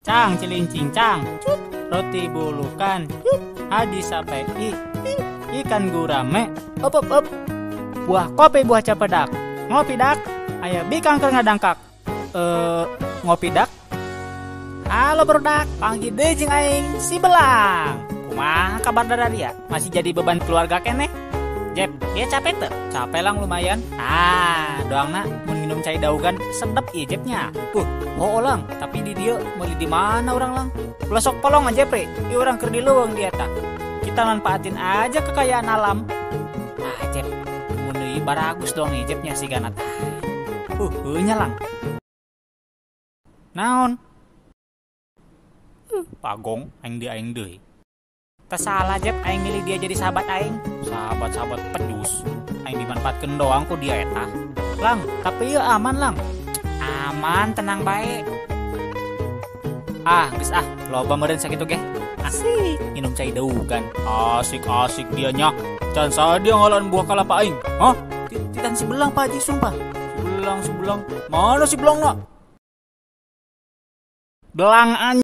Cang ciling cincang, roti bulukan, hadi sapei, ikan gurame, up up up, buah kopi buah capedak, ngopi dak, aya bikang keur ngadangkak, ngopi dak. Halo barudak, panggil deui jeung aing si Belang. Kumaha kabar dararia? Masih jadi beban keluarga keneh? Jep, dia capek teu? Capek lang lumayan. Ah, doangna mun minum cai daugan sedep ieu Jepnya. Oh lang, tapi di dieu meuli di mana urang lang? Ulah sok polong aja Jepri, ieu urang keur di leuweung dia tah. Kita manfaatin aja kekayaan alam. Ah, Jep, mun deui baragus dong nih Jepnya si ganat. Heuh nya lang. Naon? Pagong aing deui aing deui. Teu salah Jep aing milih dia jadi sahabat aing. Sahabat-sahabat pedus. Aing dimanfaatkeun doang ku dia eta. Lang, tapi ieu aman lang. Aman, tenang bae. Ah, geus ah, loba meureun sakitu ge. Asik, minum cai daugan. Asik-asik dia nya. Can saha dia ngalaan buah kalapa aing. Hah? Titan si Belang Pak Haji sumpah. Si Belang, si Belang. Mana si Belang na? Belang anjing.